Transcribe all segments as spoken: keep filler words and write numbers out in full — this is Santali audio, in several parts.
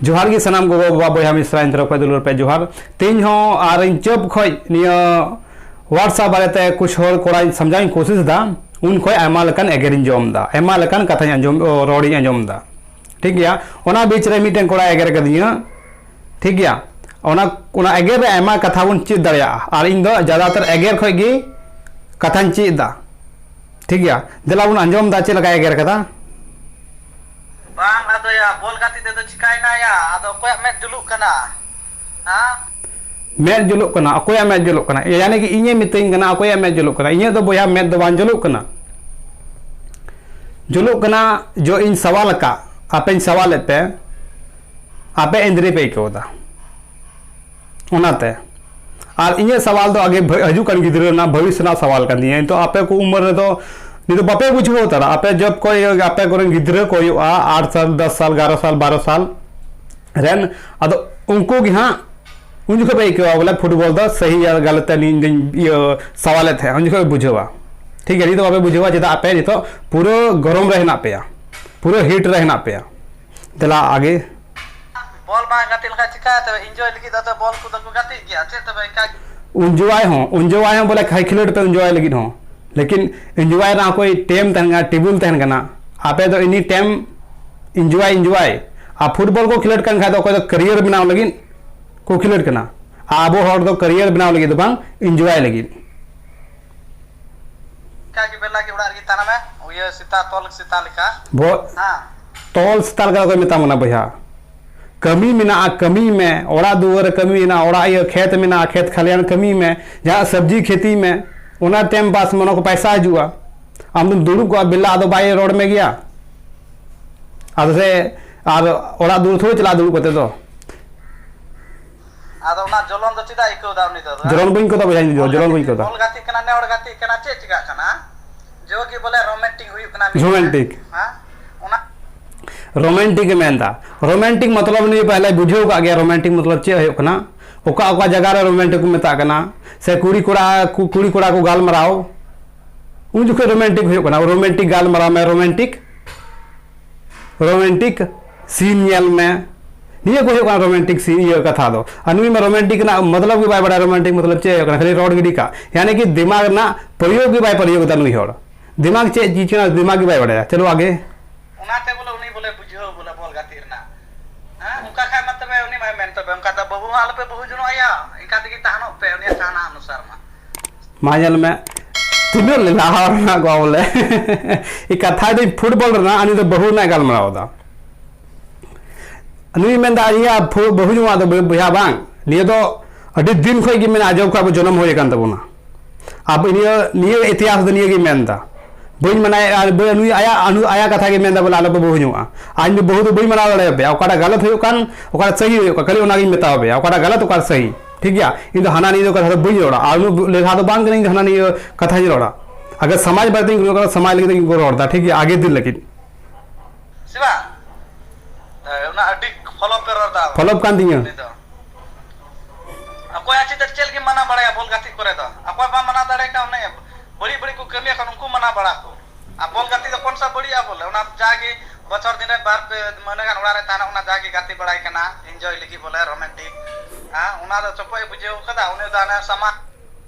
ᱡᱚᱦᱟᱨ ᱜᱮ ᱥᱟᱱᱟᱢ ᱜᱚᱜᱚ ᱵᱟᱵᱟ ᱵᱚᱭᱦᱟ ᱢᱤᱥᱨᱟ, ᱤᱧ ᱛᱚᱨᱚᱯ ᱠᱷᱚᱱ ᱫᱩᱞᱟᱹᱲ ᱯᱮ ᱡᱚᱦᱟᱨ᱾ ᱛᱮᱦᱮᱧ ᱦᱚᱸ ᱟᱨ ᱤᱧ ᱪᱚᱯ ᱠᱷᱚᱱ ᱱᱤᱭᱟᱹ WhatsApp ᱵᱟᱨᱮᱛᱮ ᱠᱩᱪ ᱦᱚᱲ ᱠᱚᱲᱟᱧ ᱥᱟᱢᱡᱷᱟᱣ ᱤᱧ ᱠᱳᱥᱤᱥ ᱮᱫᱟ, ᱩᱱ ᱠᱷᱚᱱ ᱟᱭᱢᱟ ᱞᱮᱠᱟᱱ ᱮᱜᱮᱨᱤᱧ ᱡᱚᱢ ᱮᱫᱟ, ᱟᱭᱢᱟ ᱞᱮᱠᱟᱱ ᱠᱟᱛᱷᱟᱧ ᱟᱸᱡᱚᱢ, ᱚ, ᱨᱚᱲᱤᱧ ᱟᱸᱡᱚᱢ ᱮᱫᱟ᱾ ᱴᱷᱤᱠ ᱜᱮᱭᱟ, ᱚᱱᱟ ᱵᱤᱪ ᱨᱮ ᱢᱤᱫᱴᱮᱱ ᱠᱚᱲᱟᱭ ᱮᱜᱮᱨ ᱟᱠᱟᱫᱤᱧᱟ᱾ ᱴᱷᱤᱠ ᱜᱮᱭᱟ, ᱚᱱᱟ, ᱚᱱᱟ ᱮᱜᱮᱨ ᱨᱮ ᱟᱭᱢᱟ ᱠᱟᱛᱷᱟ ᱵᱚᱱ ᱪᱮᱫ ᱫᱟᱲᱮᱭᱟᱜᱼᱟ, ᱟᱨ ᱤᱧ ᱫᱚ ᱡᱟᱫᱟᱛᱟᱨ ᱮᱜᱮᱨ ᱠᱷᱚᱱ ᱜᱮ ᱠᱟᱛᱷᱟᱧ ᱪᱮᱫ ᱮᱫᱟ᱾ ᱴᱷᱤᱠ ᱜᱮᱭᱟ, ᱫᱮᱞᱟ ᱵᱚᱱ ᱟᱸᱡᱚᱢ ᱮᱫᱟ ᱪᱮᱫ ᱞᱮᱠᱟᱭ ᱮᱜᱮᱨ ᱠᱟᱫᱟ᱾ ᱵᱟᱝ, ᱟᱫᱚ ᱭᱟ, ᱵᱚᱞ ᱜᱟᱛᱮ ᱛᱮᱫᱚ ᱪᱤᱠᱟᱭᱮᱱᱟ ᱭᱟ? ᱟᱫᱚ ᱚᱠᱚᱭᱟᱜ ᱢᱮᱫ ᱡᱩᱞᱩᱜ ᱠᱟᱱᱟ? ᱦᱮᱸ? ᱢᱮᱫ ᱡᱩᱞᱩᱜ ᱠᱟᱱᱟ? ᱚᱠᱚᱭᱟᱜ ᱢᱮᱫ ᱡᱩᱞᱩᱜ ᱠᱟᱱᱟ? ᱭᱟᱱᱤ ᱠᱤ ᱤᱧᱮ ᱢᱤᱛᱟᱹᱧ ᱠᱟᱱᱟ ᱚᱠᱚᱭᱟᱜ ᱢᱮᱫ ᱡᱩᱞᱩᱜ ᱠᱟᱱᱟ? ᱤᱧᱟᱹᱜ ᱫᱚ ᱵᱚᱭᱦᱟ ᱢᱮᱫ ᱫᱚ ᱵᱟᱝ ᱡᱩᱞᱩᱜ ᱠᱟᱱᱟ᱾ ᱡᱩᱞᱩᱜ ᱠᱟᱱᱟ ᱡᱚ ᱤᱧ ᱥᱟᱣᱟᱞ ᱟᱠᱟᱫ, ᱟᱯᱮᱧ ᱥᱟᱣᱟᱞᱮᱫ ᱯᱮ, ᱟᱯᱮ ᱮᱸᱫᱽᱨᱮ ᱯᱮ ᱟᱹᱭᱠᱟᱹᱣ ᱮᱫᱟ᱾ ᱚᱱᱟᱛᱮ᱾ ᱟᱨ ᱤᱧᱟᱹᱜ ᱥᱟᱣᱟᱞ ᱫᱚ ᱟᱜᱮ ᱵᱷᱟᱹ-, ᱦᱤᱡᱩᱜ ᱠᱟᱱ ᱜᱤᱫᱽᱨᱟᱹ ᱨᱮᱱᱟᱜ ᱵᱷᱚᱵᱤᱥᱥᱚ ᱨᱮᱱᱟᱜ ᱥᱟᱣᱟᱞ ᱠᱟᱱ ᱛᱤᱧᱟᱹ᱾ ᱱᱤᱛᱚᱜ ᱟᱯᱮ ᱠᱚ ᱩᱢᱮᱨ ᱨᱮᱫᱚ ᱱᱤᱛᱚᱜ ᱵᱟᱯᱮ ᱵᱩᱡᱷᱟᱹᱣ ᱦᱟᱛᱟᱲᱟ᱾ ᱟᱯᱮ ᱡᱚᱵ ᱠᱚ ᱤᱭᱟᱹ, ᱟᱯᱮ ᱠᱚᱨᱮᱱ ᱜᱤᱫᱽᱨᱟᱹ ᱠᱚ ᱦᱩᱭᱩᱜᱼᱟ ᱟᱴ ᱥᱟᱞ, ᱫᱚᱥ ᱥᱟᱞ, ᱮᱜᱟᱨᱚ ᱥᱟᱞ, ᱵᱟᱨᱚ ᱥᱟᱞ ᱨᱮᱱ, ᱟᱫᱚ ᱩᱱᱠᱩ ᱜᱮ ᱦᱟᱸᱜ ᱩᱱ ᱡᱚᱠᱷᱚᱱ ᱯᱮ ᱟᱹᱭᱠᱟᱹᱣᱟ ᱵᱚᱞᱮ ᱯᱷᱩᱴᱵᱚᱞ ᱫᱚ ᱥᱟᱹᱦᱤ ᱜᱟᱞᱚᱛ ᱛᱮ ᱤᱧ ᱫᱚᱧ ᱤᱭᱟᱹ ᱥᱟᱣᱟᱞᱮᱫ ᱛᱟᱦᱮᱸᱫ, ᱩᱱ ᱡᱚᱠᱷᱚᱱ ᱯᱮ ᱵᱩᱡᱷᱟᱹᱣᱟ᱾ ᱴᱷᱤᱠ ᱜᱮᱭᱟ, ᱱᱤᱛᱚᱜ ᱵᱟᱯᱮ ᱵᱩᱡᱷᱟᱹᱣᱟ, ᱪᱮᱫᱟᱜ ᱟᱯᱮ ᱱᱤᱛᱚᱜ ᱯᱩᱨᱟᱹ ᱜᱚᱨᱚᱢ ᱨᱮ ᱦᱮᱱᱟᱜ ᱯᱮᱭᱟ, ᱯᱩᱨᱟᱹ ᱦᱤᱴ ᱨᱮ ᱦᱮᱱᱟᱜ ᱯᱮᱭᱟ᱾ ᱫᱮᱞᱟ ᱟᱜᱮ᱾ ᱵᱚᱞ ᱵᱟᱝ ᱜᱟᱛᱮ ᱞᱮᱠᱷᱟᱡ ᱪᱤᱠᱟᱹᱭᱟ ᱛᱚᱵᱮ? ᱤᱱᱡᱚᱭ ᱞᱟᱹᱜᱤᱫ ᱫᱚ ᱟᱫᱚ ᱵᱚᱞ ᱠᱚᱫᱚ ᱠᱚ ᱜᱟᱛᱮᱜ ᱜᱮᱭᱟ᱾ ᱪᱮᱫ ᱛᱚᱵᱮ ᱤᱱᱠᱟ? ᱩᱱᱡᱚᱣᱟᱭ ᱦᱚᱸ, ᱩᱱᱡᱚᱣᱟᱭ ᱦᱚᱸ ᱵᱚᱞᱮ ᱠᱷᱟᱭ ᱠᱷᱮᱞᱳᱰ ᱯᱮ ᱩᱱᱡᱚᱣᱟᱭ ᱞᱟᱹᱜᱤᱫ ᱦᱚᱸ, ᱞᱮᱠᱤᱱ ᱩᱱᱡᱚᱣᱟᱭ ᱨᱮᱱᱟᱜ ᱠᱳᱭ ᱴᱮᱢ ᱛᱟᱦᱮᱱ ᱠᱟᱱᱟ, ᱴᱮᱵᱩᱞ ᱛᱟᱦᱮᱱ ᱠᱟᱱᱟ᱾ ᱟᱯᱮ ᱫᱚ ᱮᱱᱤ ᱴᱟᱭᱤᱢ ᱤᱱᱡᱚᱭ, ᱤᱱᱡᱚᱭ᱾ ᱟᱨ ᱯᱷᱩᱴᱵᱚᱞ ᱠᱚ ᱠᱷᱮᱞᱳᱰ ᱠᱟᱱ ᱠᱷᱟᱡ ᱫᱚ ᱚᱠᱚᱭ ᱫᱚ ᱠᱮᱨᱤᱭᱟᱨ ᱵᱮᱱᱟᱣ ᱞᱟᱹᱜᱤᱫ ᱠᱚ ᱠᱷᱮᱞᱳᱰ ᱠᱟᱱᱟ, ᱟᱨ ᱟᱵᱚ ᱦᱚᱲ ᱫᱚ ᱠᱮᱨᱤᱭᱟᱨ ᱵᱮᱱᱟᱣ ᱞᱟᱹᱜᱤᱫ ᱫᱚ ᱵᱟᱝ, ᱤᱱᱡᱚᱭ ᱞᱟᱹᱜᱤᱫ᱾ ᱚᱱᱠᱟ ᱜᱮ ᱵᱮᱞᱟ ᱜᱮ ᱚᱲᱟᱜ ᱨᱮᱜᱮ ᱛᱟᱦᱮᱱ ᱢᱮ, ᱤᱭᱟᱹ ᱥᱮᱛᱟ, ᱛᱚᱞ ᱥᱮᱛᱟ ᱞᱮᱠᱟ᱾ ᱵᱚ-, ᱦᱮᱸ᱾ ᱛᱚᱞ ᱥᱮᱛᱟ ᱞᱮᱠᱟ ᱚᱠᱚᱭ ᱢᱮᱛᱟᱢ ᱠᱟᱱᱟ ᱵᱚᱭᱦᱟ? ᱠᱟᱹᱢᱤ ᱢᱮᱱᱟᱜᱼᱟ, ᱠᱟᱹᱢᱤ ᱢᱮ᱾ ᱚᱲᱟᱜ ᱫᱩᱣᱟᱹᱨ ᱨᱮ ᱠᱟᱹᱢᱤ ᱢᱮᱱᱟᱜᱼᱟ, ᱚᱲᱟᱜ ᱤᱭᱟᱹ ᱠᱷᱮᱛ ᱢᱮᱱᱟᱜᱼᱟ, ᱠᱷᱮᱛ ᱠᱷᱟᱞᱤᱭᱟᱱ ᱠᱟᱹᱢᱤ ᱢᱮ, ᱡᱟᱦᱟᱸ ᱥᱚᱵᱽᱡᱤ ᱠᱷᱮᱛᱤ ᱢᱮ, ᱚᱱᱟ ᱴᱟᱭᱤᱢ ᱯᱟᱥ ᱢᱮ, ᱚᱱᱟ ᱠᱚ ᱯᱟᱭᱥᱟ ᱦᱤᱡᱩᱜᱼᱟ᱾ ᱟᱢ ᱫᱚᱢ ᱫᱩᱲᱩᱵ ᱠᱚᱜᱼᱟ, ᱵᱮᱞᱟ ᱟᱫᱚ ᱵᱟᱭ ᱨᱚᱲ ᱢᱮ ᱜᱮᱭᱟ᱾ ᱟᱫᱚ ᱥᱮ ᱟᱨ ᱚᱲᱟᱜ ᱫᱩᱣᱟᱹᱨ ᱛᱷᱚᱲᱮ ᱪᱟᱞᱟᱜᱼᱟ ᱫᱩᱲᱩᱵ ᱠᱟᱛᱮ ᱫᱚ᱾ ᱟᱫᱚ ᱚᱱᱟ ᱡᱚᱞᱚᱱ ᱫᱚ ᱪᱮᱫᱟᱜ ᱟᱹᱭᱠᱟᱹᱣ ᱫᱟ ᱩᱱᱤ ᱫᱚ, ᱦᱮᱸ? ᱡᱚᱞᱚᱱ ᱵᱟᱹᱧ ᱟᱹᱭᱠᱟᱹᱣ ᱫᱟ ᱵᱚᱭᱦᱟ, ᱤᱧ ᱫᱚ ᱵᱚᱞ ᱡᱚᱞᱚᱱ ᱜᱟᱛᱮᱜ ᱵᱟᱹᱧ ᱟᱹᱭᱠᱟᱹᱣ ᱛᱮ, ᱫᱟ᱾ ᱵᱚᱞ ᱜᱟᱛᱮᱜ ᱠᱟᱱᱟ, ᱱᱮ ᱦᱚᱲ ᱜᱟᱛᱮᱜ ᱠᱟᱱᱟ, ᱪᱮᱫ ᱪᱤᱠᱟᱹᱜ ᱠᱟᱱᱟ? ᱡᱚ ᱜᱮ ᱵᱚᱞᱮ ᱨᱳᱢᱟᱱᱴᱤᱠ ᱦᱩᱭᱩᱜ ᱠᱟᱱᱟ ᱢᱤᱫ ᱨᱳᱢᱟᱱᱴᱤᱠ᱾ ᱦᱮᱸ? ᱚᱱᱟ ᱨᱳᱢᱟᱱᱴᱤᱠ ᱮ ᱢᱮᱱᱫᱟ᱾ ᱨᱳᱢᱟᱱᱴᱤᱠ ᱢᱚᱛᱞᱚᱵ ᱩᱱᱤ ᱯᱮᱦᱞᱮ ᱵᱩᱡᱷᱟᱹᱣ ᱠᱟᱜ ᱜᱮᱭᱟ ᱨᱳᱢᱟᱱᱴᱤᱠ ᱢᱚᱛᱞᱚᱵ ᱪᱮᱫ ᱦᱩᱭᱩᱜ ᱠᱟᱱᱟ, ᱚᱠᱟ ᱚᱠᱟ ᱡᱟᱭᱜᱟ ᱨᱮ ᱨᱳᱢᱟᱱᱴᱤᱠ ᱠᱚ ᱢᱮᱛᱟᱜ ᱠᱟᱱᱟ, ᱥᱮ ᱠᱩᱲᱤ ᱠᱚᱲᱟ, ᱠᱩ-, ᱠᱩᱲᱤ ᱠᱚᱲᱟ ᱠᱚ ᱜᱟᱞᱢᱟᱨᱟᱣ, ᱩᱱ ᱡᱚᱠᱷᱚᱱ ᱨᱳᱢᱟᱱᱴᱤᱠ ᱦᱩᱭᱩᱜ ᱠᱟᱱᱟ᱾ ᱨᱳᱢᱟᱱᱴᱤᱠ ᱜᱟᱞᱢᱟᱨᱟᱣ ᱢᱮ, ᱨᱳᱢᱟᱱᱴᱤᱠ, ᱨᱳᱢᱟᱱᱴᱤᱠ ᱥᱤᱱ ᱧᱮᱞ ᱢᱮ, ᱤᱭᱟᱹ ᱠᱚ ᱦᱩᱭᱩᱜ ᱠᱟᱱᱟ ᱨᱳᱢᱟᱱᱴᱤᱠ ᱥᱤ ᱤᱭᱟᱹ ᱠᱟᱛᱷᱟ ᱫᱚ᱾ ᱟᱨ ᱱᱩᱭ ᱢᱟ ᱨᱳᱢᱟᱱᱴᱤᱠ ᱨᱮᱱᱟᱜ ᱢᱚᱛᱞᱚᱵ ᱜᱮ ᱵᱟᱭ ᱵᱟᱲᱟᱭᱟ, ᱨᱳᱢᱟᱱᱴᱤᱠ ᱢᱚᱛᱞᱚᱵ ᱪᱮᱫ ᱦᱩᱭᱩᱜ ᱠᱟᱱᱟ, ᱠᱷᱟᱹᱞᱤ ᱨᱚᱲ ᱜᱤᱰᱤ ᱠᱟᱜ, ᱭᱟᱱᱤ ᱠᱤ ᱫᱤᱢᱟᱜᱽ ᱨᱮᱱᱟᱜ ᱯᱨᱚᱭᱳᱜᱽ ᱜᱮ ᱵᱟᱭ ᱯᱨᱚᱭᱳᱜᱽ ᱮᱫᱟ ᱱᱩᱭ ᱦᱚᱲ᱾ ᱫᱤᱢᱟᱜᱽ ᱪᱮᱫ ᱪᱤᱡᱽ ᱠᱟᱱᱟ, ᱫᱤᱢᱟᱜᱽ ᱜᱮ ᱵᱟᱭ ᱵᱟᱲᱟᱭᱟ᱾ ᱪᱚᱞᱚ ᱟᱜᱮ᱾ ᱚᱱᱟᱛᱮ ᱵᱚᱞᱮ ᱩᱱᱤ ᱵᱚᱞᱮ ᱵᱩᱡᱷᱟᱹᱣ ᱵᱚᱞᱮ ᱵᱚᱞ ᱜᱟᱛᱮᱜ ᱨᱮᱱᱟᱜ᱾ ᱦᱮᱸ, ᱚᱱᱠᱟ ᱠᱷᱟᱡ ᱢᱟ ᱛᱚᱵᱮ ᱩᱱᱤ ᱢᱟᱭ ᱢᱮᱱ ᱛᱚᱵᱮ, ᱚᱱᱠᱟ ᱫᱚ ᱵᱟᱹᱦᱩ ᱦᱚᱸ ᱟᱞᱚᱯᱮ ᱵᱟᱹᱦᱩ ᱡᱚᱱᱚᱜ ᱟᱭᱟ, ᱤᱱᱠᱟ ᱛᱮᱜᱮ ᱛᱟᱦᱮᱱᱚᱜ ᱯᱮ ᱩᱱᱤᱭᱟᱜ ᱛᱟᱦᱮᱱᱟ ᱚᱱᱩᱥᱟᱨ ᱢᱟ᱾ ᱢᱟ ᱧᱮᱞ ᱢᱮ, ᱛᱤᱱᱟᱹᱜ ᱞᱮᱞᱦᱟ ᱦᱚᱲ ᱢᱮᱱᱟᱜ ᱠᱚᱣᱟ ᱵᱚᱞᱮ᱾ ᱤᱧ ᱠᱟᱛᱷᱟᱭ ᱫᱟᱹᱧ ᱯᱷᱩᱴᱵᱚᱞ ᱨᱮᱱᱟᱜ, ᱩᱱᱤ ᱫᱚ ᱵᱟᱹᱦᱩ ᱨᱮᱱᱟᱜ ᱜᱟᱞᱢᱟᱨᱟᱣ ᱮᱫᱟ᱾ ᱱᱩᱭ ᱢᱮᱱᱫᱟ, ᱤᱧᱟᱹᱜ ᱯᱷᱩ-, ᱵᱟᱹᱦᱩ ᱧᱩᱣᱟᱜ ᱫᱚ ᱵᱚᱭ-, ᱵᱚᱭᱦᱟ ᱵᱟᱝ, ᱱᱤᱭᱟᱹ ᱫᱚ ᱟᱹᱰᱤ ᱫᱤᱱ ᱠᱷᱚᱡ ᱜᱮ ᱢᱮᱱᱟᱜᱼᱟ, ᱟᱡᱚᱵ ᱠᱷᱚᱡ ᱟᱵᱚ ᱡᱚᱱᱚᱢ ᱦᱩᱭ ᱟᱠᱟᱱ ᱛᱟᱵᱚᱱᱟ᱾ ᱟᱵᱚ ᱱᱤᱭᱟᱹ, ᱱᱤᱭᱟᱹ ᱤᱛᱤᱦᱟᱥ ᱫᱚ ᱱᱤᱭᱟᱹ ᱜᱮ ᱢᱮᱱᱫᱟ᱾ ᱵᱟᱹᱧ ᱢᱟᱱᱟᱭᱮᱫ, ᱟᱨ ᱵᱟᱹ-, ᱱᱩᱭ ᱟᱭᱟᱜ, ᱟᱱᱩ-, ᱟᱭᱟᱜ ᱠᱟᱛᱷᱟ ᱜᱮ ᱢᱮᱱᱫᱟ ᱵᱚᱞᱮ, ᱟᱞᱚ ᱯᱮ ᱵᱟᱹᱦᱩ ᱧᱩᱣᱟᱜᱼᱟ᱾ ᱟᱨ ᱤᱧ ᱫᱚ ᱵᱟᱹᱦᱩ ᱫᱚ ᱵᱟᱹᱧ ᱢᱟᱱᱟᱣ ᱫᱟᱲᱮᱭᱟᱯᱮᱭᱟ, ᱚᱠᱟᱴᱟᱜ ᱜᱟᱞᱟᱛ ᱦᱩᱭᱩᱜ ᱠᱟᱱ, ᱚᱠᱟᱴᱟᱜ ᱥᱟᱹᱦᱤ ᱦᱩᱭᱩᱜ ᱠᱟᱱ, ᱠᱷᱟᱹᱞᱤ ᱚᱱᱟᱜᱤᱧ ᱢᱮᱛᱟᱣᱟᱯᱮᱭᱟ, ᱚᱠᱟᱴᱟᱜ ᱜᱟᱞᱟᱛ, ᱚᱠᱟᱴᱟᱜ ᱥᱟᱹᱦᱤ, ᱴᱷᱤᱠ ᱜᱮᱭᱟ? ᱤᱧ ᱫᱚ ᱦᱟᱱᱟ ᱱᱤᱭᱟᱹ ᱫᱚ ᱠᱟᱛᱷᱟ ᱫᱚ ᱵᱟᱹᱧ ᱨᱚᱲᱟ, ᱟᱨ ᱩᱱᱟᱹᱜ ᱞᱮᱞᱦᱟ ᱫᱚ ᱵᱟᱝ ᱠᱟᱹᱱᱟᱹᱧ ᱡᱮ ᱦᱟᱱᱟ ᱱᱤᱭᱟᱹ ᱠᱟᱛᱷᱟᱧ ᱨᱚᱲᱟ᱾ ᱟᱜᱟᱨ ᱥᱚᱢᱟᱡᱽ ᱵᱟᱨᱮᱛᱮᱧ ᱨᱚᱲ ᱠᱟᱱᱟ, ᱥᱚᱢᱟᱡᱽ ᱞᱟᱹᱜᱤᱫ ᱤᱧ ᱨᱚᱲ ᱮᱫᱟ, ᱴᱷᱤᱠ ᱜᱮᱭᱟ, ᱟᱜᱮ ᱫᱤᱱ ᱞᱟᱹᱜᱤᱫ᱾ ᱥᱮ ᱵᱟᱝ? ᱦᱮᱸ, ᱚᱱᱟ ᱟᱹᱰᱤ ᱯᱷᱚᱞᱚᱯ ᱮ ᱨᱚᱲ ᱮᱫᱟ᱾ ᱯᱷᱚᱞᱚᱯ ᱠᱟᱱ ᱛᱤᱧᱟᱹ᱾ ᱩᱱᱤ ᱫᱚ ᱚᱠᱚᱭᱟᱜ ᱪᱮᱫ, ᱪᱮᱫ ᱞᱟᱹᱜᱤᱫ ᱢᱟᱱᱟ ᱵᱟᱲᱟᱭᱟ ᱵᱚᱞ ᱜᱟᱛᱮᱜ ᱠᱚᱨᱮ ᱫᱚ? ᱚᱠᱚᱭ ᱵᱟᱢ ᱢᱟᱱᱟ ᱫᱟᱲᱮ ᱠᱟᱣ, ᱚᱱᱮ ᱵᱟᱹᱲᱤᱡ ᱵᱟᱹᱲᱤᱡ ᱠᱚ ᱠᱟᱹᱢᱤᱭᱟ ᱠᱚ, ᱩᱱᱠᱩ ᱢᱟᱱᱟ ᱵᱟᱲᱟ ᱠᱚ᱾ ᱟᱨ ᱵᱚᱞ ᱜᱟᱛᱮᱜ ᱫᱚ ᱠᱚᱱ ᱥᱟ ᱵᱟᱹᱲᱤᱡ ᱟ ᱵᱚᱞᱮ, ᱚᱱᱟ ᱡᱟᱜᱮ ᱵᱚᱪᱷᱚᱨ ᱫᱤᱱ ᱨᱮ ᱵᱟᱨ ᱯᱮ ᱢᱟᱹᱦᱱᱟᱹ ᱜᱟᱱ ᱚᱲᱟᱜ ᱨᱮ ᱛᱟᱦᱮᱱᱟ, ᱚᱱᱟ ᱡᱟᱜᱮ ᱜᱟᱛᱮ ᱵᱟᱲᱟᱭ ᱠᱟᱱᱟ, ᱤᱱᱡᱚᱭ ᱞᱟᱹᱜᱤᱫ ᱵᱚᱞᱮ, ᱨᱳᱢᱟᱱᱴᱤᱠ᱾ ᱦᱮᱸ, ᱚᱱᱟ ᱫᱚ ᱪᱚᱯᱚᱡ ᱮ ᱵᱩᱡᱷᱟᱹᱣ ᱠᱟᱫᱟ, ᱩᱱᱤ ᱫᱚ ᱦᱟᱱᱮ ᱥᱟᱢᱟᱱ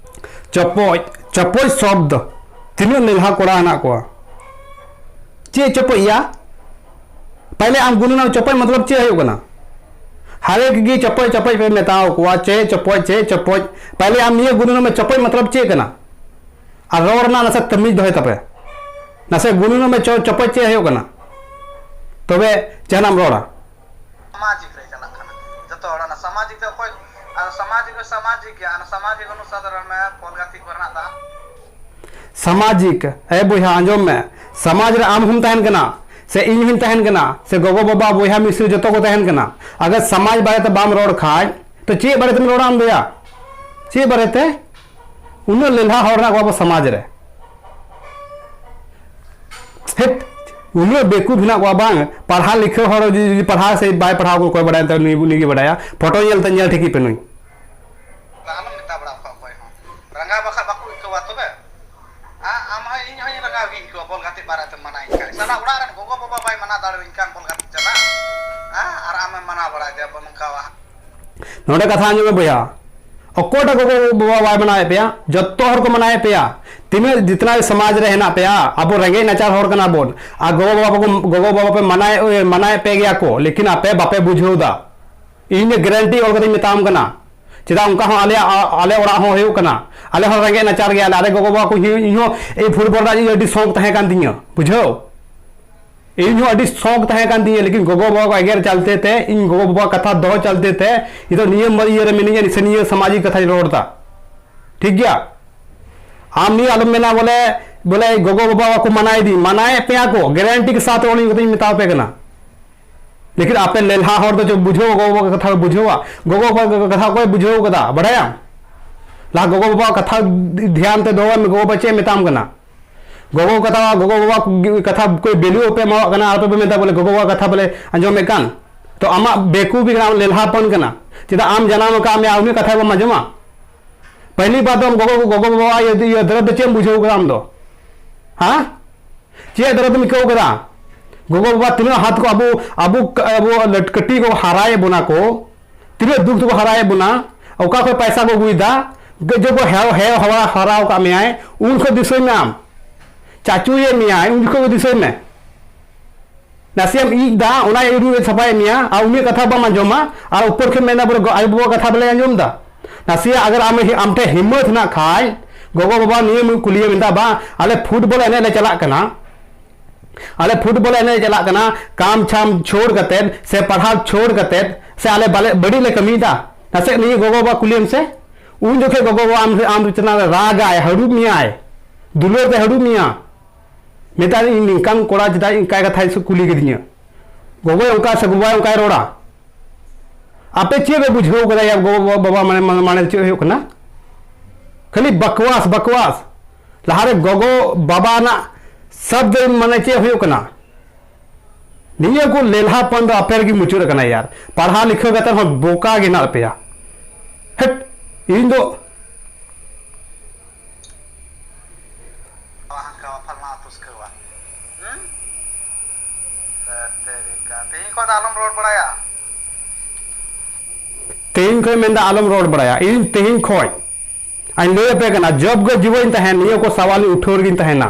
ᱪᱚᱯᱚᱡ, ᱪᱚᱯᱚᱡ ᱥᱚᱵᱫ, ᱛᱤᱱᱟᱹᱜ ᱞᱮᱞᱦᱟ ᱠᱚᱲᱟ ᱦᱮᱱᱟᱜ ᱠᱚᱣᱟ᱾ ᱪᱮᱫ ᱪᱚᱯᱚᱡ ᱭᱟ? ᱯᱟᱦᱞᱮ ᱟᱢ ᱜᱩᱱᱟᱹᱱ ᱟᱢ, ᱪᱚᱯᱚᱡ ᱢᱚᱛᱞᱚᱵ ᱪᱮᱫ ᱦᱩᱭᱩᱜ ᱠᱟᱱᱟ? ᱦᱟᱨᱮᱠ ᱜᱮ ᱪᱚᱯᱚᱡ ᱪᱚᱯᱚᱡ ᱯᱮ ᱢᱮᱛᱟᱣ ᱠᱚᱣᱟ, ᱪᱮᱫ ᱪᱚᱯᱚᱡ, ᱪᱮᱫ ᱪᱚᱯᱚᱡ᱾ ᱯᱟᱦᱞᱮ ᱟᱢ ᱱᱤᱭᱟᱹ ᱜᱩᱱᱟᱹᱱ ᱢᱮ, ᱪᱚᱯᱚᱡ ᱢᱚᱛᱞᱚᱵ ᱪᱮᱫ ᱠᱟᱱᱟ? ᱟᱨ ᱨᱚᱲ ᱨᱮᱱᱟᱜ ᱱᱟᱥᱮ ᱛᱟᱹᱢᱤᱡ ᱫᱚᱦᱚᱭ ᱛᱟᱯᱮ, ᱱᱟᱥᱮ ᱜᱩᱱᱟᱹᱱ ᱢᱮ, ᱪᱚ-, ᱪᱚᱯᱚᱡ ᱪᱮᱫ ᱦᱩᱭᱩᱜ ᱠᱟᱱᱟ? ᱛᱚᱵᱮ ᱡᱟᱦᱟᱱᱟᱜ ᱮᱢ ᱨᱚᱲᱟ᱾ ᱥᱟᱢᱟᱡᱤᱠ ᱨᱮ ᱪᱟᱞᱟᱜ ᱠᱟᱱᱟ ᱡᱚᱛᱚ ᱦᱚᱲ᱾ ᱚᱱᱟ ᱥᱟᱢᱟᱡᱤᱠ ᱫᱚ ᱚᱠᱚᱭ, ᱟᱨ ᱥᱟᱢᱟᱡᱤᱠ ᱫᱚ ᱥᱟᱢᱟᱡᱤᱠ ᱜᱮᱭᱟ, ᱚᱱᱟ ᱥᱟᱢᱟᱡᱤᱠ ᱚᱱᱩᱥᱟᱨ ᱨᱮ ᱵᱚᱞ ᱜᱟᱛᱮᱜ ᱠᱚᱨᱮᱱᱟᱜ ᱫᱚ᱾ ᱥᱟᱢᱟᱡᱤᱠ, ᱮ ᱵᱚᱭᱦᱟ, ᱟᱸᱡᱚᱢ ᱢᱮ, ᱥᱚᱢᱟᱡᱽ ᱨᱮ ᱟᱢ ᱦᱚᱸᱢ ᱛᱟᱦᱮᱱ ᱠᱟᱱᱟ, ᱥᱮ ᱤᱧ ᱦᱚᱸᱧ ᱛᱟᱦᱮᱱ ᱠᱟᱱᱟ, ᱥᱮ ᱜᱚᱜᱚ ᱵᱟᱵᱟ ᱵᱚᱭᱦᱟ ᱢᱤᱥᱨᱟ ᱡᱚᱛᱚ ᱠᱚ ᱛᱟᱦᱮᱱ ᱠᱟᱱᱟ᱾ ᱟᱜᱟᱨ ᱥᱚᱢᱟᱡᱽ ᱵᱟᱨᱮᱛᱮ ᱵᱟᱢ ᱨᱚᱲ ᱠᱷᱟᱡ, ᱛᱚ ᱪᱮᱫ ᱵᱟᱨᱮᱛᱮᱢ ᱨᱚᱲᱟ ᱟᱢ ᱫᱚᱭᱟ? ᱪᱮᱫ ᱵᱟᱨᱮᱛᱮ? ᱩᱱᱟᱹᱜ ᱞᱮᱞᱦᱟ ᱦᱚᱲ ᱦᱮᱱᱟᱜ ᱠᱚᱣᱟ ᱟᱵᱚ ᱥᱚᱢᱟᱡᱽ ᱨᱮ᱾ ᱦᱮᱴ, ᱩᱱᱟᱹᱜ ᱵᱮᱠᱩᱵ ᱦᱮᱱᱟᱜ ᱠᱚᱣᱟ ᱵᱟᱝ? ᱯᱟᱲᱦᱟᱣ ᱞᱤᱠᱷᱟᱹ ᱦᱚᱲ ᱡᱩᱫᱤ, ᱡᱩᱫᱤ ᱯᱟᱲᱦᱟᱣ ᱥᱮ ᱵᱟᱭ ᱯᱟᱲᱦᱟᱣ, ᱚᱠᱚᱭ ᱵᱟᱲᱟᱭᱟ? ᱛᱚ ᱱᱩᱭ, ᱱᱩᱭ ᱜᱮ ᱵᱟᱲᱟᱭᱟ᱾ ᱯᱷᱳᱴᱳ ᱧᱮᱞ ᱛᱮ ᱧᱮᱞ ᱴᱷᱤᱠ ᱯᱮ ᱱᱩᱭ᱾ ᱟᱞᱚᱢ ᱢᱮᱛᱟ ᱵᱟᱲᱟ ᱠᱚᱣᱟ ᱚᱠᱚᱭ ᱦᱚᱸ᱾ ᱨᱟᱸᱜᱟᱣ ᱵᱟᱠᱷᱟᱡ ᱵᱟᱠᱚ ᱟᱹᱭᱠᱟᱹᱣᱟ ᱛᱚᱵᱮ᱾ ᱟ-, ᱟᱢ ᱦᱚᱸ, ᱤᱧ ᱦᱚᱸᱧ ᱨᱟᱸᱜᱟᱣ ᱜᱤᱧ ᱟᱹᱭᱠᱟᱹᱣᱟ ᱵᱚᱞ ᱜᱟᱛᱮᱜ ᱵᱟᱨᱮᱛᱮᱢ ᱢᱟᱱᱟᱧ ᱠᱷᱟᱡ᱾ ᱥᱟᱞᱟ ᱚᱲᱟᱜ ᱨᱮᱱ ᱜᱚᱜᱚ ᱵᱟᱵᱟ ᱵᱟᱭ ᱢᱟᱱᱟ ᱫᱟᱲᱮᱭᱟᱹᱧ ᱠᱷᱟᱱ ᱵᱚᱞ ᱜᱟᱛᱮᱜ ᱪᱟᱞᱟᱜ, ᱟ, ᱟᱨ ᱟᱢᱮᱢ ᱢᱟᱱᱟ ᱵᱟᱲᱟᱭ ᱜᱮᱭᱟ ᱵᱚᱱ ᱱᱚᱝᱠᱟ᱾ ᱱᱚᱰᱮ ᱠᱟᱛᱷᱟ ᱟᱸᱡᱚᱢ ᱢᱮ ᱵᱚᱭᱦᱟ, ᱚᱠᱚᱭᱴᱟᱜ ᱜᱚᱜᱚ ᱵᱟᱵᱟ ᱵᱟᱭ ᱢᱟᱱᱟᱣᱮᱫ ᱯᱮᱭᱟ? ᱡᱚᱛᱚ ᱦᱚᱲ ᱠᱚ ᱢᱟᱱᱟᱣᱮᱫ ᱯᱮᱭᱟ᱾ ᱛᱤᱱᱟᱹᱜ ᱡᱤᱛᱱᱟ ᱥᱚᱢᱟᱡᱽ ᱨᱮ ᱦᱮᱱᱟᱜ ᱯᱮᱭᱟ, ᱟᱵᱚ ᱨᱮᱸᱜᱮᱡ ᱱᱟᱪᱟᱨ ᱦᱚᱲ ᱠᱟᱱᱟ ᱵᱚᱱ, ᱟᱨ ᱜᱚᱜᱚ ᱵᱟᱵᱟ ᱠᱚ, ᱜᱚᱜᱚ ᱵᱟᱵᱟ ᱯᱮ ᱢᱟᱱᱟᱣᱮᱫ, ᱢᱟᱱᱟᱣᱮᱫ ᱯᱮ ᱜᱮᱭᱟ ᱠᱚ, ᱞᱮᱠᱤᱱ ᱟᱯᱮ ᱵᱟᱯᱮ ᱵᱩᱡᱷᱟᱹᱣ ᱫᱟ᱾ ᱤᱧ ᱫᱚ ᱜᱮᱨᱮᱱᱴᱤ ᱚᱞ ᱠᱟᱛᱮᱧ ᱢᱮᱛᱟᱢ ᱠᱟᱱᱟ᱾ ᱪᱮᱫᱟᱜ ᱚᱱᱠᱟ ᱦᱚᱸ ᱟᱞᱮᱭᱟᱜ, ᱟᱞᱮ ᱚᱲᱟᱜ ᱦᱚᱸ ᱦᱩᱭᱩᱜ ᱠᱟᱱᱟ, ᱟᱞᱮ ᱦᱚᱸ ᱨᱮᱸᱜᱮᱡ ᱱᱟᱪᱟᱨ ᱜᱮᱭᱟᱞᱮ᱾ ᱟᱞᱮ ᱜᱚᱜᱚ ᱵᱟᱵᱟ ᱠᱚ, ᱤᱧ ᱦᱚᱸ, ᱤᱧ ᱦᱚᱸ ᱮᱭ ᱯᱷᱩᱴᱵᱚᱞ ᱨᱮᱱᱟᱜ ᱤᱧ ᱟᱹᱰᱤ ᱥᱚᱠ ᱛᱟᱦᱮᱸ ᱠᱟᱱ ᱛᱤᱧᱟᱹ, ᱵᱩᱡᱷᱟᱹᱣ᱾ ᱤᱧ ᱦᱚᱸ ᱟᱹᱰᱤ ᱥᱚᱠ ᱛᱟᱦᱮᱸ ᱠᱟᱱ ᱛᱤᱧᱟᱹ, ᱞᱮᱠᱤᱱ ᱜᱚᱜᱚ ᱵᱟᱵᱟ ᱠᱚ ᱮᱜᱮᱨ ᱪᱟᱞᱛᱮ ᱛᱮ, ᱤᱧ ᱜᱚᱜᱚ ᱵᱟᱵᱟ ᱠᱟᱛᱷᱟ ᱫᱚᱦᱚ ᱪᱟᱞᱛᱮ ᱛᱮ ᱤᱧ ᱫᱚ ᱱᱤᱭᱟᱹ ᱢᱟ-, ᱤᱭᱟᱹ ᱨᱮ ᱢᱤᱱᱟᱹᱧᱟ, ᱥᱮ ᱱᱤᱭᱟᱹ ᱥᱟᱢᱟᱡᱤᱠ ᱠᱟᱛᱷᱟᱧ ᱨᱚᱲ ᱮᱫᱟ᱾ ᱴᱷᱤᱠ ᱜᱮᱭᱟ? ᱟᱢ ᱱᱤᱭᱟᱹ ᱟᱞᱚᱢ ᱢᱮᱱᱟ ᱵᱚᱞᱮ, ᱵᱚᱞᱮ ᱜᱚᱜᱚ ᱵᱟᱵᱟ ᱠᱚ ᱢᱟᱱᱟᱭᱮᱫᱤᱧ, ᱢᱟᱱᱟᱭᱮᱫ ᱯᱮᱭᱟ ᱠᱚ, ᱜᱮᱨᱮᱱᱴᱤ ᱠᱮ ᱥᱟᱛᱷ ᱨᱚᱲ ᱤᱧ ᱠᱟᱛᱷᱟᱧ ᱢᱮᱛᱟᱣ ᱯᱮ ᱠᱟᱱᱟ᱾ ᱞᱮᱠᱤᱱ ᱟᱯᱮ ᱞᱮᱞᱦᱟ ᱦᱚᱲ ᱫᱚ ᱪᱮᱫ ᱵᱩᱡᱷᱟᱹᱣ, ᱜᱚᱜᱚ ᱵᱟᱵᱟ ᱠᱟᱛᱷᱟ ᱯᱮ ᱵᱩᱡᱷᱟᱹᱣᱟ? ᱜᱚᱜᱚ ᱵᱟᱵᱟ ᱠᱟᱛᱷᱟ ᱚᱠᱚᱭ ᱵᱩᱡᱷᱟᱹᱣ ᱠᱟᱫᱟ, ᱵᱟᱰᱟᱭᱟᱢ? ᱞᱟᱦᱟ ᱜᱚᱜᱚ ᱵᱟᱵᱟ ᱠᱟᱛᱷᱟ ᱫᱷᱮᱭᱟᱱ ᱛᱮ ᱫᱚᱦᱚᱭ ᱢᱮ, ᱜᱚᱜᱚ ᱵᱟᱵᱟ ᱪᱮᱫ ᱮ ᱢᱮᱛᱟᱢ ᱠᱟᱱᱟ? ᱜᱚᱜᱚ ᱠᱟᱛᱷᱟ, ᱜᱚᱜᱚ ᱵᱟᱵᱟ ᱠᱟᱛᱷᱟ ᱠᱚ ᱵᱮᱞᱩ ᱯᱮ ᱮᱢᱟᱣᱟᱜ ᱠᱟᱱᱟ, ᱟᱨ ᱯᱮ ᱢᱮᱛᱟ ᱵᱚᱞᱮ ᱜᱚᱜᱚ ᱵᱟᱵᱟ ᱠᱟᱛᱷᱟ ᱵᱚᱞᱮ ᱟᱸᱡᱚᱢᱮᱫ ᱠᱟᱱ᱾ ᱛᱚ ᱟᱢᱟᱜ ᱵᱮᱠᱩᱵᱤ ᱠᱟᱱᱟ, ᱟᱢ ᱞᱮᱞᱦᱟᱯᱚᱱ ᱠᱟᱱᱟ᱾ ᱪᱮᱫᱟᱜ ᱟᱢ ᱡᱟᱱᱟᱢ ᱟᱠᱟᱫ ᱢᱮᱭᱟ, ᱩᱱᱤ ᱠᱟᱛᱷᱟ ᱵᱟᱢ ᱟᱸᱡᱚᱢᱟ? ᱯᱟᱹᱦᱤᱞᱤ ᱵᱟᱨ ᱫᱚ ᱟᱢ ᱜᱚᱜᱚ, ᱜᱚᱜᱚ ᱵᱟᱵᱟ ᱤᱭᱟᱹ, ᱤᱭᱟᱹ ᱫᱚᱨᱚᱫ ᱫᱚ ᱪᱮᱫ ᱮᱢ ᱵᱩᱡᱷᱟᱹᱣ ᱠᱟᱫᱟ ᱟᱢ ᱫᱚ? ᱦᱮᱸ? ᱪᱮᱫ ᱫᱚᱨᱚᱫ ᱮᱢ ᱟᱹᱭᱠᱟᱹᱣ ᱠᱟᱫᱟ? ᱜᱚᱜᱚ ᱵᱟᱵᱟ ᱛᱤᱱᱟᱹᱜ ᱦᱟᱛ ᱠᱚ ᱟᱵᱚ, ᱟᱵᱚ, ᱟᱵᱚ ᱞᱟᱹᱴ-, ᱠᱟᱹᱴᱤᱡ ᱠᱚ ᱦᱟᱨᱟᱭᱮᱫ ᱵᱚᱱᱟ ᱠᱚ, ᱛᱤᱱᱟᱹᱜ ᱫᱩᱠ ᱛᱮᱠᱚ ᱦᱟᱨᱟᱭᱮᱫ ᱵᱚᱱᱟ, ᱚᱠᱟ ᱠᱷᱚᱱ ᱯᱟᱭᱥᱟ ᱠᱚ ᱟᱹᱜᱩᱭᱮᱫᱟ, ᱜᱟᱹᱡᱟᱹ ᱠᱚ ᱦᱮᱣ, ᱦᱮᱣ ᱦᱟᱣᱟ ᱦᱟᱨᱟᱣ ᱠᱟᱜ ᱢᱮᱭᱟᱭ, ᱩᱱ ᱠᱷᱚᱱ ᱫᱤᱥᱟᱹᱭ ᱢᱮ ᱟᱢ᱾ ᱪᱟᱪᱩᱭᱮᱫ ᱢᱮᱭᱟᱭ, ᱩᱱ ᱡᱚᱠᱷᱚᱱ ᱜᱮ ᱫᱤᱥᱟᱹᱭ ᱢᱮ᱾ ᱱᱟᱥᱮᱭᱟᱜ ᱮᱢ ᱤᱡ ᱫᱟ, ᱚᱱᱟ ᱟᱹᱨᱩ ᱥᱟᱯᱷᱟᱭᱮᱫ ᱢᱮᱭᱟ, ᱟᱨ ᱩᱱᱤᱭᱟᱜ ᱠᱟᱛᱷᱟ ᱵᱟᱢ ᱟᱸᱡᱚᱢᱟ, ᱟᱨ ᱩᱯᱚᱨ ᱠᱷᱚᱱ ᱢᱮᱱᱟ ᱵᱚᱞᱮ ᱟᱭᱳ ᱵᱟᱵᱟ ᱠᱟᱛᱷᱟ ᱵᱟᱞᱮ ᱟᱸᱡᱚᱢ ᱫᱟ᱾ ᱱᱟᱥᱮᱭᱟᱜ ᱟᱜᱟᱨ ᱟᱢ, ᱟᱢ ᱴᱷᱮᱱ ᱦᱤᱢᱢᱚᱛ ᱦᱮᱱᱟᱜ ᱠᱷᱟᱡ, ᱜᱚᱜᱚ ᱵᱟᱵᱟ ᱱᱤᱭᱟᱹ ᱢᱤᱫ ᱠᱩᱞᱤᱭᱮ ᱢᱮᱛᱟ, "ᱵᱟ, ᱟᱞᱮ ᱯᱷᱩᱴᱵᱚᱞ ᱮᱱᱮᱡ ᱞᱮ ᱪᱟᱞᱟᱜ ᱠᱟᱱᱟ, ᱟᱞᱮ ᱯᱷᱩᱴᱵᱚᱞ ᱮᱱᱮᱡ ᱞᱮ ᱪᱟᱞᱟᱜ ᱠᱟᱱᱟ, ᱠᱟᱢ ᱪᱷᱟᱢ ᱪᱷᱳᱲ ᱠᱟᱛᱮᱫ ᱥᱮ ᱯᱟᱲᱦᱟᱣ ᱪᱷᱳᱲ ᱠᱟᱛᱮᱫ ᱥᱮ ᱟᱞᱮ ᱵᱟᱞᱮ, ᱵᱟᱹᱲᱤᱡ ᱞᱮ ᱠᱟᱹᱢᱤᱭᱮᱫᱟ?" ᱱᱟᱥᱮ ᱱᱤᱭᱟᱹ ᱜᱚᱜᱚ ᱵᱟᱵᱟ ᱠᱩᱞᱤᱭᱮᱢ ᱥᱮ, ᱩᱱ ᱡᱚᱠᱷᱮᱡ ᱜᱚᱜᱚ ᱵᱟᱵᱟ ᱟᱢ, ᱟᱢ ᱪᱮᱛᱟᱱ ᱨᱮ ᱨᱟᱜᱟᱭ, ᱦᱟᱹᱲᱩᱵ ᱢᱮᱭᱟᱭ, ᱫᱩᱞᱟᱹᱲ ᱛᱮ ᱦᱟᱹᱲᱩᱵ ᱢᱮᱭᱟ᱾ ᱢᱮᱛᱟᱭ, "ᱤᱧ ᱱᱤᱝᱠᱟᱱ ᱠᱚᱲᱟ ᱪᱮᱫᱟᱜ ᱤᱱᱠᱟᱭ ᱠᱟᱛᱷᱟᱭ ᱠᱩᱞᱤ ᱠᱤᱫᱤᱧᱟ? ᱜᱚᱜᱚᱭ ᱚᱱᱠᱟ ᱥᱮ ᱵᱟᱵᱟᱭ ᱚᱱᱠᱟᱭ ᱨᱚᱲᱟ?" ᱟᱯᱮ ᱪᱮᱫ ᱯᱮ ᱵᱩᱡᱷᱟᱹᱣ ᱠᱟᱫᱟ ᱭᱟ? ᱜᱚᱜᱚ ᱵᱟᱵᱟ ᱢᱟᱱᱮ, ᱢᱟᱱᱮ, ᱢᱟᱱᱮ ᱪᱮᱫ ᱦᱩᱭᱩᱜ ᱠᱟᱱᱟ? ᱠᱷᱟᱹᱞᱤ ᱵᱟᱠᱣᱟᱥ, ᱵᱟᱠᱣᱟᱥ᱾ ᱞᱟᱦᱟᱨᱮ ᱜᱚᱜᱚ ᱵᱟᱵᱟ ᱨᱮᱱᱟᱜ ᱥᱟᱵᱫ ᱢᱟᱱᱮ ᱪᱮᱫ ᱦᱩᱭᱩᱜ ᱠᱟᱱᱟ? ᱱᱤᱭᱟᱹ ᱠᱚ ᱞᱮᱞᱦᱟᱯᱚᱱ ᱫᱚ ᱟᱯᱮ ᱨᱮᱜᱮ ᱢᱩᱪᱟᱹᱫ ᱟᱠᱟᱱᱟ ᱭᱟᱨ᱾ ᱯᱟᱲᱦᱟᱣ ᱞᱤᱠᱷᱟᱹᱣ ᱠᱟᱛᱮ ᱦᱚᱸ ᱵᱚᱠᱟ ᱜᱮ ᱦᱮᱱᱟᱜ ᱯᱮᱭᱟ᱾ ᱦᱮᱴ, ᱤᱧ ᱫᱚ ᱦᱟᱱᱠᱟ ᱯᱷᱟᱞᱱᱟ ᱟᱹᱛᱩ ᱥᱤᱠᱷᱟᱹᱣᱟ᱾ ᱦᱩᱸ? ᱥᱟᱹᱨᱤ ᱠᱟᱛᱷᱟ᱾ ᱛᱮᱦᱮᱧ ᱠᱷᱚᱱ ᱫᱚ ᱟᱞᱚᱢ ᱨᱚᱲ ᱵᱟᱲᱟᱭᱟ᱾ ᱛᱮᱦᱮᱧ ᱠᱷᱚᱱ ᱢᱮᱱᱫᱟ ᱟᱞᱚᱢ ᱨᱚᱲ ᱵᱟᱲᱟᱭᱟ᱾ ᱤᱧ ᱛᱮᱦᱮᱧ ᱠᱷᱚᱱ ᱟᱧ ᱞᱟᱹᱭ ᱟᱯᱮ ᱠᱟᱱᱟ, ᱡᱚᱵ ᱜᱮ ᱡᱤᱣᱤᱧ ᱛᱟᱦᱮᱱ, ᱱᱤᱭᱟᱹ ᱠᱚ ᱥᱟᱣᱟᱞ ᱤᱧ ᱩᱴᱷᱟᱹᱣ ᱨᱮᱜᱤᱧ ᱛᱟᱦᱮᱱᱟ᱾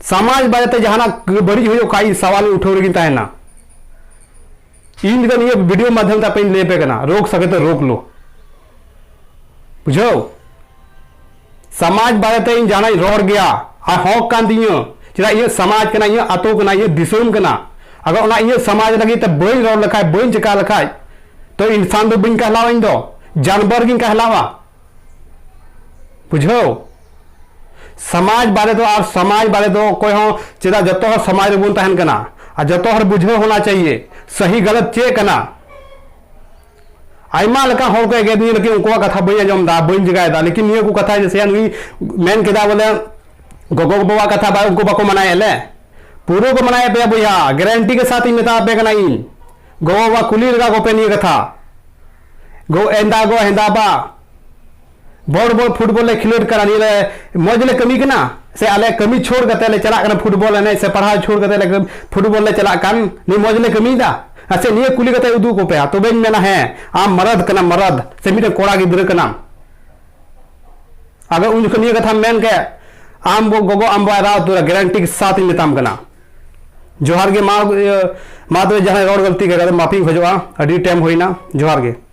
ᱥᱚᱢᱟᱡᱽ ᱵᱟᱨᱮᱛᱮ ᱡᱟᱦᱟᱱᱟᱜ ᱵᱟᱹᱲᱤᱡ ᱦᱩᱭᱩᱜ ᱠᱷᱟᱡ, ᱤᱧ ᱥᱟᱣᱟᱞ ᱤᱧ ᱩᱴᱷᱟᱹᱣ ᱨᱮᱜᱤᱧ ᱛᱟᱦᱮᱱᱟ᱾ ᱤᱧ ᱫᱚ ᱱᱤᱭᱟᱹ ᱵᱷᱤᱰᱤᱭᱳ ᱢᱟᱫᱽᱫᱷᱚᱢ ᱛᱮ ᱟᱯᱮᱧ ᱞᱟᱹᱭ ᱟᱯᱮ ᱠᱟᱱᱟ, ᱨᱳᱠ ᱥᱟᱠᱮ ᱛᱮ ᱨᱳᱠ ᱞᱳ᱾ ᱵᱩᱡᱷᱟᱹᱣ? ᱥᱚᱢᱟᱡᱽ ᱵᱟᱨᱮᱛᱮ ᱤᱧ ᱡᱟᱦᱟᱱᱟᱜ ᱤᱧ ᱨᱚᱲ ᱜᱮᱭᱟ, ᱟᱨ ᱦᱚᱠ ᱠᱟᱱ ᱛᱤᱧᱟᱹ᱾ ᱪᱮᱫᱟᱜ? ᱤᱧᱟᱹᱜ ᱥᱚᱢᱟᱡᱽ ᱠᱟᱱᱟ, ᱤᱧᱟᱹᱜ ᱟᱹᱛᱩ ᱠᱟᱱᱟ, ᱤᱧᱟᱹᱜ ᱫᱤᱥᱚᱢ ᱠᱟᱱᱟ᱾ ᱟᱜᱟᱨ ᱚᱱᱟ ᱤᱧᱟᱹᱜ ᱥᱚᱢᱟᱡᱽ ᱞᱟᱹᱜᱤᱫ ᱛᱮ ᱵᱟᱹᱧ ᱨᱚᱲ ᱞᱮᱠᱷᱟᱡ, ᱵᱟᱹᱧ ᱪᱮᱠᱟ ᱞᱮᱠᱷᱟᱡ, ᱛᱚ ᱤᱱᱥᱟᱱ ᱫᱚ ᱵᱟᱹᱧ ᱠᱟᱦᱞᱟᱣᱟ, ᱤᱧ ᱫᱚ ᱡᱟᱱᱣᱟᱨ ᱜᱤᱧ ᱠᱟᱦᱞᱟᱣᱟ᱾ ᱵᱩᱡᱷᱟᱹᱣ? ᱥᱚᱢᱟᱡᱽ ᱵᱟᱨᱮ ᱫᱚ, ᱟᱨ ᱥᱚᱢᱟᱡᱽ ᱵᱟᱨᱮ ᱫᱚ ᱚᱠᱚᱭ ᱦᱚᱸ, ᱪᱮᱫᱟᱜ ᱡᱚᱛᱚ ᱦᱚᱲ ᱥᱚᱢᱟᱡᱽ ᱨᱮᱵᱚᱱ ᱛᱟᱦᱮᱱ ᱠᱟᱱᱟ, ᱟᱨ ᱡᱚᱛᱚ ᱦᱚᱲ ᱵᱩᱡᱷᱟᱹᱣ ᱦᱚᱱᱟ ᱪᱟᱦᱤᱭᱮ, ᱥᱟᱦᱤ ᱜᱟᱞᱟᱛ ᱪᱮᱫ ᱠᱟᱱᱟ᱾ ᱟᱭᱢᱟ ᱞᱮᱠᱟᱱ ᱦᱚᱲ ᱠᱚ ᱮᱜᱮᱨ ᱫᱤᱧᱟ, ᱞᱮᱠᱤᱱ ᱩᱱᱠᱩᱣᱟᱜ ᱠᱟᱛᱷᱟ ᱵᱟᱹᱧ ᱟᱸᱡᱚᱢ ᱮᱫᱟ, ᱵᱟᱹᱧ ᱪᱮᱠᱟᱭᱮᱫᱟ᱾ ᱞᱮᱠᱤᱱ ᱱᱤᱭᱟᱹ ᱠᱚ ᱠᱟᱛᱷᱟ ᱡᱮᱥᱮ ᱱᱩᱭ ᱢᱮᱱ ᱠᱮᱫᱟ ᱵᱚᱞᱮ, ᱜᱚᱜᱚ ᱵᱟᱵᱟᱣᱟᱜ ᱠᱟᱛᱷᱟ ᱵᱟ-, ᱩᱱᱠᱩ ᱵᱟᱠᱚ ᱢᱟᱱᱟᱭᱮᱫ ᱞᱮ᱾ ᱯᱩᱨᱟᱹ ᱠᱚ ᱢᱟᱱᱟᱭᱮᱫ ᱯᱮᱭᱟ ᱵᱚᱭᱦᱟ, ᱜᱮᱨᱮᱱᱴᱤ ᱠᱮ ᱥᱟᱛᱷ ᱤᱧ ᱢᱮᱛᱟ ᱟᱯᱮ ᱠᱟᱱᱟ ᱤᱧ᱾ ᱜᱚᱜᱚ ᱵᱟᱵᱟ ᱠᱩᱞᱤ ᱞᱮᱜᱟ ᱠᱚᱯᱮ ᱱᱤᱭᱟᱹ ᱠᱟᱛᱷᱟ᱾ ᱜᱚ ᱮᱱᱫᱟ ᱜᱚ ᱦᱮᱸᱫᱟ ᱵᱟ, ᱵᱚᱲ ᱵᱚᱲ ᱯᱷᱩᱴᱵᱚᱞ ᱞᱮ ᱠᱷᱮᱞᱳᱰ ᱠᱟᱱᱟ, ᱱᱤᱭᱟᱹ ᱞᱮ ᱢᱚᱡᱽ ᱞᱮ ᱠᱟᱹᱢᱤ ᱠᱟᱱᱟ, ᱥᱮ ᱟᱞᱮ ᱠᱟᱹᱢᱤ ᱪᱷᱳᱲ ᱠᱟᱛᱮ ᱞᱮ ᱪᱟᱞᱟᱜ ᱠᱟᱱᱟ ᱯᱷᱩᱴᱵᱚᱞ ᱮᱱᱮᱡ, ᱥᱮ ᱯᱟᱲᱦᱟᱣ ᱪᱷᱳᱲ ᱠᱟᱛᱮ ᱞᱮ ᱠᱟᱹᱢ-, ᱯᱷᱩᱴᱵᱚᱞ ᱞᱮ ᱪᱟᱞᱟᱜ ᱠᱟᱱ, ᱱᱤᱭᱟᱹ ᱢᱚᱡᱽ ᱞᱮ ᱠᱟᱹᱢᱤᱭᱮᱫᱟ? ᱟᱨ ᱥᱮ ᱱᱤᱭᱟᱹ ᱠᱩᱞᱤ ᱠᱟᱛᱮ ᱩᱫᱩᱜ ᱠᱚᱯᱮ, ᱛᱚᱵᱮᱧ ᱢᱮᱱᱟ ᱦᱮᱸ, ᱟᱢ ᱢᱟᱨᱟᱫ ᱠᱟᱱᱟᱢ, ᱢᱟᱨᱟᱫ, ᱥᱮ ᱢᱤᱫᱴᱮᱱ ᱠᱚᱲᱟ ᱜᱤᱫᱽᱨᱟᱹ ᱠᱟᱱᱟᱢ᱾ ᱟᱫᱚ ᱩᱱ ᱡᱚᱠᱷᱚᱱ ᱱᱤᱭᱟᱹ ᱠᱟᱛᱷᱟᱢ ᱢᱮᱱ ᱠᱮᱫ, ᱟᱢ ᱵᱚ-, ᱜᱚᱜᱚ ᱟᱢ ᱵᱟᱭ ᱨᱟᱣ ᱩᱛᱟᱹᱨᱟ, ᱜᱮᱨᱮᱱᱴᱤ ᱠᱮ ᱥᱟᱛᱷ ᱤᱧ ᱢᱮᱛᱟᱢ ᱠᱟᱱᱟ᱾ ᱡᱚᱦᱟᱨ ᱜᱮ, ᱢᱟ, ᱤᱭᱟᱹ, ᱢᱟ ᱛᱚᱵᱮ ᱡᱟᱦᱟᱸᱭ ᱨᱚᱲ ᱜᱟᱹᱞᱛᱤ ᱠᱟᱫᱟ, ᱢᱟᱯᱤᱧ ᱠᱷᱚᱡᱚᱜᱼᱟ, ᱟᱹᱰᱤ ᱴᱟᱭᱤᱢ ᱦᱩᱭᱱᱟ᱾ ᱡᱚᱦᱟᱨ ᱜᱮ᱾